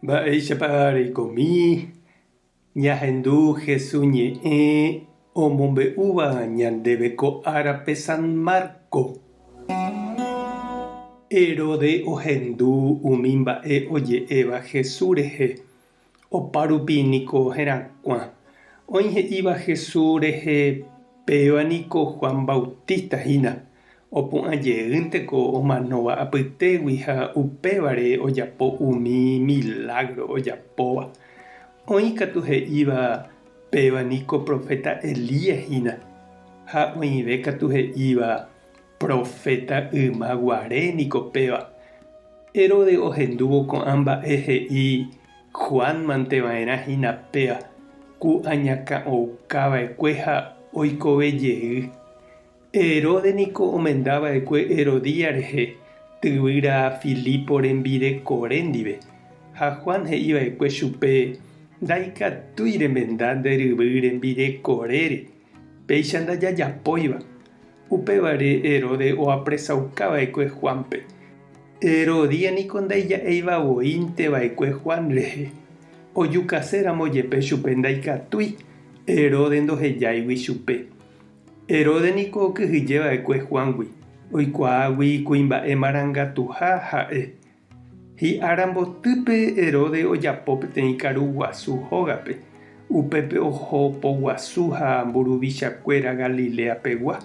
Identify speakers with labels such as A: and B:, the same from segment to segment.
A: Mba'éichapa reikomi ñahendu Jesús ñe'ẽ omombe'úva ñandéve ko árape San Marco? Herodes ohendu umi mba'e oje'éva Jesús rehe. Opárupi niko herakuã. Oĩ he'íva Jesús rehe péva niko Juan Bautista hína, opu'ã jeýnteko omanóva apytégui ha upévare ojapo umi milágro ojapóva. Oĩ katu he'íva péva niko proféta Elías hína, ha oĩve katu he'íva proféta yma guare niko péva. Herodes ohendúvo ko'ã mba'e he'i Juan mante va'erã hína péa, ku añakã'ouka va'ekue ha oikove jey. Herodes niko omenda va'ekue Herodías rehe, tyvýra Filipo rembirekore ndive. Ha Juan he'i va'ekue chupe, Ndaikatúi remenda nde ryvy rembirekorére, péicha ndajajapóiva. Upévare Herodes oapresauka va'ekue Juánpe. Herodías niko ndaija'éiva voínte va'ekue Juan rehe. Ojukase ramo jepe chupe ndaikatúi, Herodes ndohejáigui chupe. Herodes niko okyhyje va'ekue Juángui, oikuaágui kuimba'e marangatuha ha'e. Hi'ára mbotýpe Herodes ojapo peteĩ karu guasu hógape, upépe oho poguasu ha mburuvichakuéra Galilea pegua.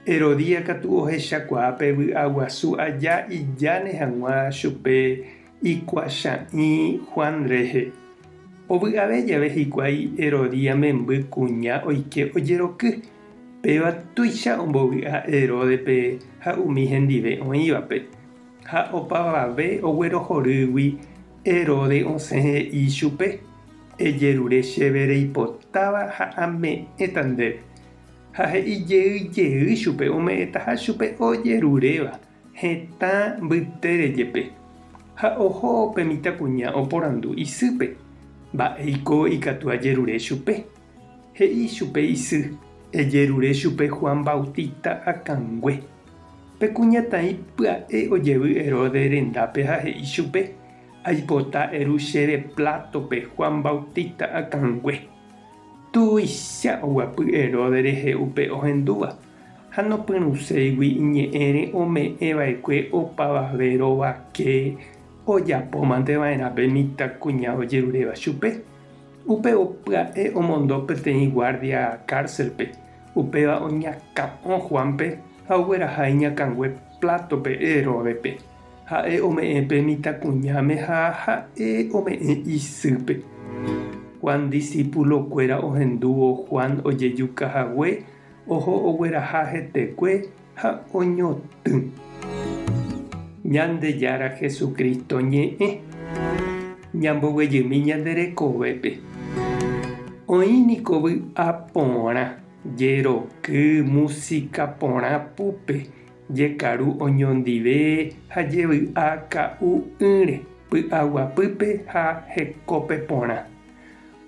A: Herodías katu ohechakuaa pe vy'a guasu aja ijáne hag̃ua chupe ikuacha'ĩ Juan rehe. Ovy'ave jave hikuái Herodías memby kuña oike ojeroky, péva tuicha ombovy'a Heródespe ha umi hendive oĩvape. Ha opavave oguerohorýgui Herodes osẽ he'i chupe, Ejerure chéve reipotáva ha ame'ẽta ndéve. Ha he'i jey jey chupe ome'ẽtaha chupe ojeruréva hetã mbytére jepe. Ha oho pe mitãkuña oporandu isýpe, Mba'éiko ikatu ajerure chupe? He'i chupe isy, Ejerure chupe Juan Bautista akãngue. Pe kuñataĩ pya'e ojevy Herodes rendápe ha he'i chupe, Aipota eru chéve plátope Juan Bautista akãngue. Tuicha oguapy Herodes rehe upe ohendúva, ha nopyrũséigui iñe'ẽre ome'ẽ va'ekue opavave rovake ojapómante va'erã pe mitãkuña ojeruréva chupe. Upévo pya'e omondo peteĩ guárdia kárselpe, upéva oñakã'o Juánpe ha ogueraha iñakãngue plátope Heródespe. Ha'e ome'ẽ pe mitãkuñáme ha ha'e ome'ẽ isýpe. Juan disípulokuéra ohendúvo Juan ojejuka hague, oho ogueraha hetekue ha oñotỹ. Ñandejára Jesucristo ñe'ẽ. Ñamboguejymi ñande rekovépe. Oĩ niko vy'a porã, jeroky, músika porã púpe, jekaru oñondive ha jevy'a ka'u'ỹre, py'aguapýpe ha hekópe porã.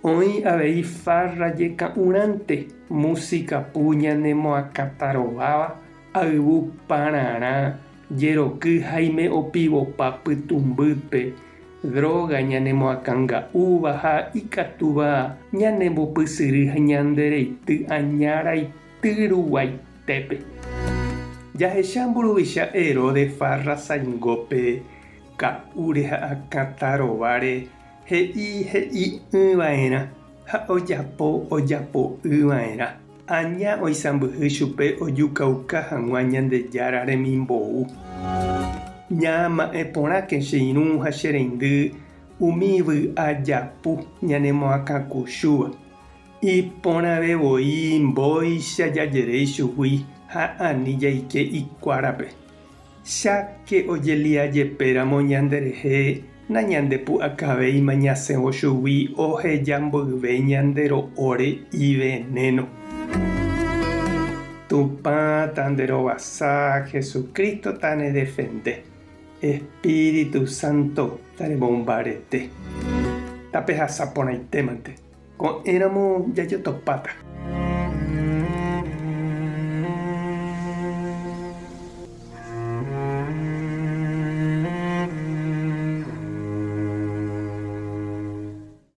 A: Oĩ avei farra jeka'urãnte, músika pu ñanemoakãtarováva, ayvu pararã, jeroky háime opivopa pytũmbýpe, dróga ñanemoakãnga'úva ha ikatúva ñanembopysyry ha ñandereity aña raity ruguaitépe. Jahecha mburuvicha Herodes farra saingópe, ka'úre ha akãtarováre He'i he'i'ỹ va'erã ha ojapo ojapo'ỹ va'erã. Aña oisãmbyhy chupe ojukauka hag̃ua Ñandejára remimbou. Ñama'ẽ porãke che irũ ha che reindy umi vy'a japu ñanemoakãkuchúva. Iporãve voi mbóicha jajere ichugui ha ani jaike ikuárape. Cháke ojelia jepéramo ñanderehe nañandepu'akavéima ñasẽvo chugui oheja mboyve ñande ro'óre ivenéno. Tupã tanderovasa, Jesucristo tanedefende, Espíritu Santo taremombarete. Tapehasa porãitémante, ko'ẽramo jajotopáta.